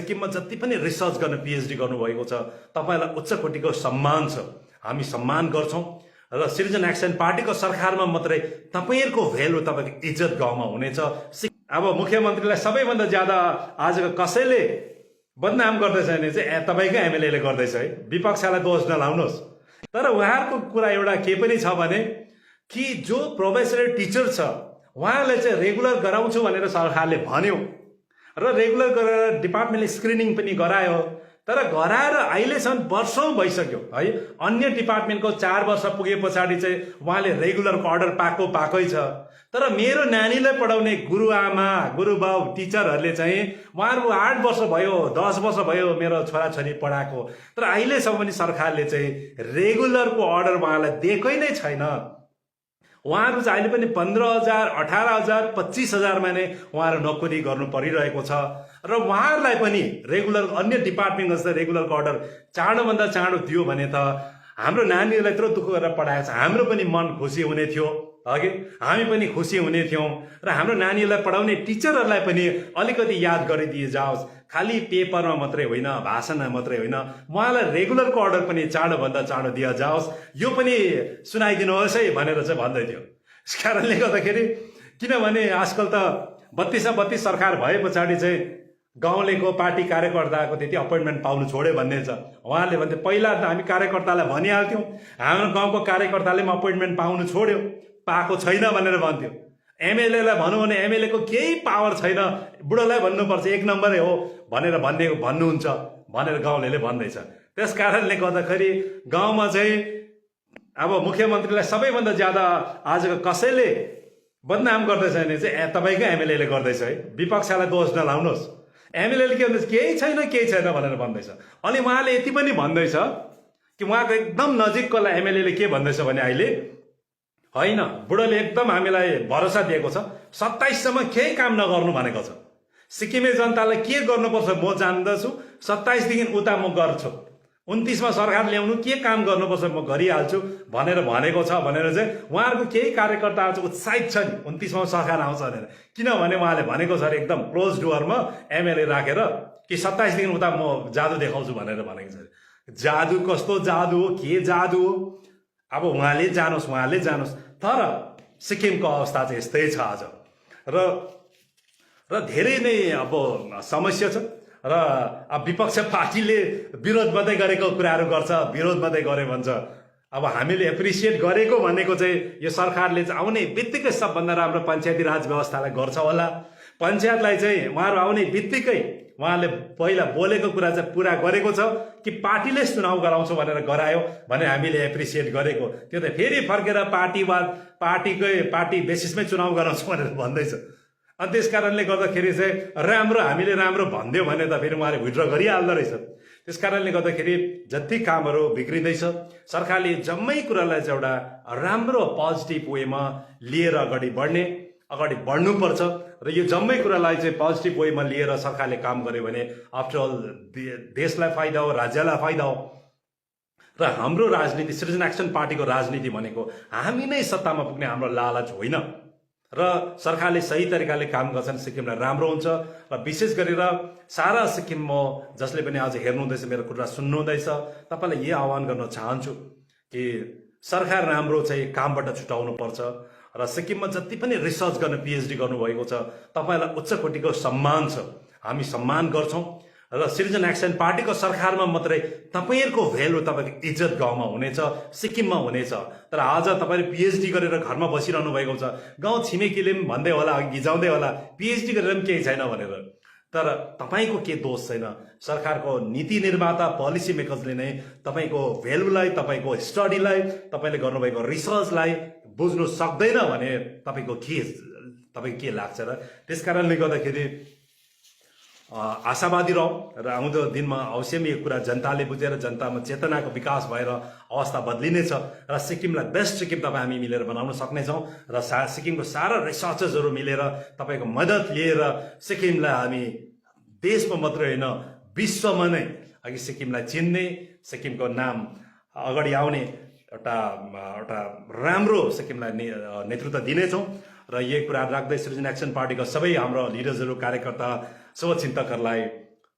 सिक्किममा जति पनि रिसर्च गर्न पिएचडी गर्नुभएको छ तपाईलाई उच्च कोटिको सम्मान छ, हामी सम्मान गर्छौं। र सिटिजन एक्सन पार्टीको सरकारमा मात्रै तपाईहरुको भ्यालु तपाईको इज्जत गाउँमा हुनेछ। अब मुख्यमन्त्रीलाई सबैभन्दा ज्यादा आजको कसैले बदनाम गर्दैछ भने चाहिँ तपाईकै एमएलएले गर्दैछ है, विपक्षलाई दोष नलाउनुहोस्। तर उहाँहरुको कुरा एउटा के पनि छ भने कि जो प्रोफेसनल टिचर छ उहाँले चाहिँ रेगुलर गराउँछु भनेर सरकारले भन्यो र रेगुलर गरेर डिपार्टमेन्टले स्क्रिनिङ पनि गरायो, तर गराएर अहिलेसम्म वर्षौं भइसक्यो है। अन्य डिपार्टमेन्टको 4 वर्ष पुगे पछाडि चाहिँ उहाँले रेगुलरको अर्डर पाएकै छ। तर मेरो नानीलाई पढाउने गुरुआमा गुरुबाउ टिचरहरूले चाहिँ उहाँहरु 8 वर्ष भयो 10 वर्ष भयो मेरो छोराछोरी पढाएको, तर अहिलेसम्म पनि सरकारले चाहिँ रेगुलरको अर्डर उहाँलाई दिएकै नै छैन। उहाँहरु चाहिँ अहिले पनि 15,000 18,000 25,000 मा नै उहाँहरु नोकरी गर्नु परिरहेको छ र उहाँहरुलाई पनि रेगुलर अन्य डिपार्टमेन्ट जस्तै रेगुलरको अर्डर चाँडोभन्दा चाँडो दियो भने त हाम्रो नानीहरुलाई यत्रो दुःख गरेर पढाएको छ, हाम्रो पनि मन खुसी हुने थियो अघि, हामी पनि खुसी हुने थियौं र हाम्रो नानीहरुलाई पढाउने टिचरहरुलाई पनि अलिकति याद गरिदिए जाओस्। खाली पेपरमा मात्रै होइन, भाषणमा मात्रै होइन, उहाँलाई रेगुलरको अर्डर पनि चाँडोभन्दा चाँडो दिया जाओस्, यो पनि सुनाइदिनुहोस् है भनेर चाहिँ भन्दै थियो। यस कारणले गर्दाखेरि किनभने आजकल त 32 सरकार भए पछाडि चाहिँ गाउँलेको पार्टी कार्यकर्ताको त्यति अपोइन्टमेन्ट पाउनु छोड्यो भन्ने छ। उहाँले भन्थे पहिला त हामी कार्यकर्तालाई भनिहाल्थ्यौं, हाम्रो गाउँको कार्यकर्ताले पनि अपोइन्टमेन्ट पाउनु छोड्यो, पाएको छैन भनेर भन्थ्यो। एमएलएलाई भनौँ भने एमएलएको केही पावर छैन, बुढोलाई भन्नुपर्छ 1 नम्बरै हो भनेर भन्नुहुन्छ भनेर गाउँलेले भन्दैछ। त्यस कारणले गर्दाखेरि गाउँमा चाहिँ अब मुख्यमन्त्रीलाई सबैभन्दा ज्यादा आजको कसैले बदनाम गर्दैछ भने चाहिँ तपाईकै एमएलएले गर्दैछ है, विपक्षलाई दोष नलाउनुहोस्। एमएलएले के भन्दैछ, केही छैन भनेर भन्दैछ। अनि उहाँले यति पनि भन्दैछ कि उहाँको एकदम नजिककोलाई एमएलएले के भन्दैछ भने अहिले होइन बुढोले एकदम हामीलाई भरोसा दिएको छ, 27 सम्म केही काम नगर्नु भनेको छ। सिक्किमे जनतालाई के गर्नुपर्छ म जान्दछु, 27 देखि उता म गर्छु, 29 मा सरकार ल्याउनु के काम गर्नुपर्छ म गरिहाल्छु भनेर भनेको छ भनेर चाहिँ उहाँहरुको केही कार्यकर्ताहरु चाहिँ उत्साहित छन् 29 मा सरकार आउँछ भनेर। किनभने उहाँले भनेको छ एकदम क्लोज डोरमा एमएलए राखेर कि 27 देखि उता म जादु देखाउँछु भनेर भनेको छ। जादु कस्तो जादु हो, के जादु हो, अब उहाँले जानुस्। तर सिक्किमको अवस्था चाहिँ यस्तै छ आज र धेरै नै अब समस्या छ र अब विपक्ष पार्टीले विरोध मात्रै गरेको कुराहरू गर्छ, विरोध मात्रै गरे भन्छ। अब हामीले एप्रिसिएट गरेको भनेको चाहिँ यो सरकारले चाहिँ आउने बित्तिकै सबभन्दा राम्रो पञ्चायती राज व्यवस्थालाई गर्छ होला। पञ्चायतलाई चाहिँ उहाँहरू आउने बित्तिकै उहाँले पहिला बोलेको कुरा चाहिँ पूरा गरेको छ कि पार्टीले चुनाव गराउँछ भनेर गरायो भने हामीले एप्रिसिएट गरेको, त्यो त फेरि फर्केर पार्टी बेसिसमै चुनाव गराउँछ भनेर भन्दैछ। अनि त्यस कारणले गर्दाखेरि चाहिँ हामीले राम्रो भन्दियो भने त फेरि उहाँले विड्र गरिहाल्दो रहेछ। त्यस कारणले गर्दाखेरि जति कामहरू बिग्रिँदैछ सरकारले जम्मै कुरालाई चाहिँ एउटा राम्रो पोजिटिभ वेमा लिएर अगाडि बढ्नुपर्छ र यो जम्मै कुरालाई चाहिँ पोजिटिभ वेमा लिएर सरकारले काम गर्यो भने आफ्टर अल देशलाई फाइदा हो, राज्यलाई फाइदा हो। र हाम्रो राजनीति सिटिजन एक्सन पार्टीको राजनीति भनेको हामी नै सत्तामा पुग्ने हाम्रो लालच होइन र सरकारले सही तरिकाले काम गर्छन् सिक्किमलाई राम्रो हुन्छ। र विशेष गरेर सारा सिक्किम म जसले पनि आज हेर्नुहुँदैछ मेरो कुरा सुन्नुहुँदैछ तपाईलाई यही आह्वान गर्न चाहन्छु कि सरकार राम्रो चाहिँ कामबाट छुटाउनु पर्छ र सिक्किममा जति पनि रिसर्च गर्न पिएचडी गर्नुभएको छ तपाईलाई उच्च कोटिको सम्मान छ, हामी सम्मान गर्छौं। र सिटिजन एक्सन पार्टीको सरकारमा मात्रै तपाईहरुको भ्यालु तपाईको इज्जत गाउँमा हुनेछ, सिक्किममा हुनेछ। तर आज तपाईले पिएचडी गरेर घरमा बसिरहनु भएको छ, गाउँ छिमेकीले पनि भन्दै होला, गिजाउँदै होला पिएचडी गरेर पनि केही छैन भनेर। तर तपाईको के दोष छैन, सरकारको नीति निर्माता पोलिसी मेकर्सले नै तपाईको भ्यालुलाई, तपाईको स्टडीलाई, तपाईले गर्नुभएको रिसर्चलाई बुझ्नु सक्दैन भने तपाईको के लाग्छ र। त्यसकारणले गर्दाखेरि आशावादी रहौं र आउँदो दिनमा अवश्य यो कुरा जनताले बुझेर जनतामा चेतनाको विकास भएर अवस्था बदलिनेछ र सिक्किमलाई बेस्ट सिक्किम तपाईँ हामी मिलेर बनाउन सक्नेछौँ र सिक्किमको सारा रिसर्चर्सहरू मिलेर तपाईको मद्दत लिएर सिक्किमलाई हामी देशमा मात्रै होइन विश्वमा नै अघि सिक्किमलाई चिन्ने, सिक्किमको नाम अगाडि आउने एउटा राम्रो सिक्किमलाई नेतृत्व दिनेछौँ। र यही कुरा राख्दै सिटिजन एक्सन पार्टीको सबै हाम्रो लिडर्सहरू, कार्यकर्ता, शुभचिन्तकहरूलाई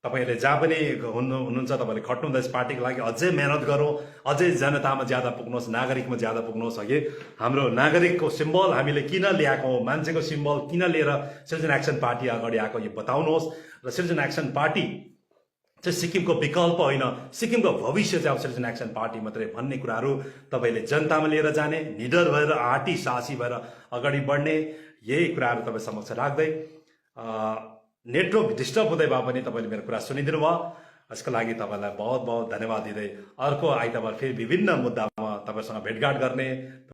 तपाईँले जहाँ पनि हुनुहुन्छ, तपाईँले खट्नुहुँदैछ पार्टीको लागि, अझै मेहनत गरौँ, अझै जनतामा ज्यादा पुग्नुहोस्, नागरिकमा ज्यादा पुग्नुहोस्। अघि हाम्रो नागरिकको सिम्बल हामीले किन ल्याएको हो, मान्छेको सिम्बल किन लिएर सिटिजन एक्सन पार्टी अगाडि आएको, यो बताउनुहोस्। र सिटिजन एक्सन पार्टी चाहिँ सिक्किमको विकल्प होइन, सिक्किमको भविष्य चाहिँ अब सिटिजन एक्सन पार्टी मात्रै भन्ने कुराहरू तपाईँले जनतामा लिएर जाने, निडर भएर आँटी साहसी भएर अगाडि बढ्ने, यही कुराहरू तपाईँ समक्ष राख्दै नेटवर्क डिस्टर्ब हुँदै भए पनि तपाईँले मेरो कुरा सुनिदिनु भयो। यसको लागि तपाईँलाई बहुत बहुत धन्यवाद दिँदै अर्को आइतबार फेरि विभिन्न मुद्दामा तपाईँसँग भेटघाट गर्ने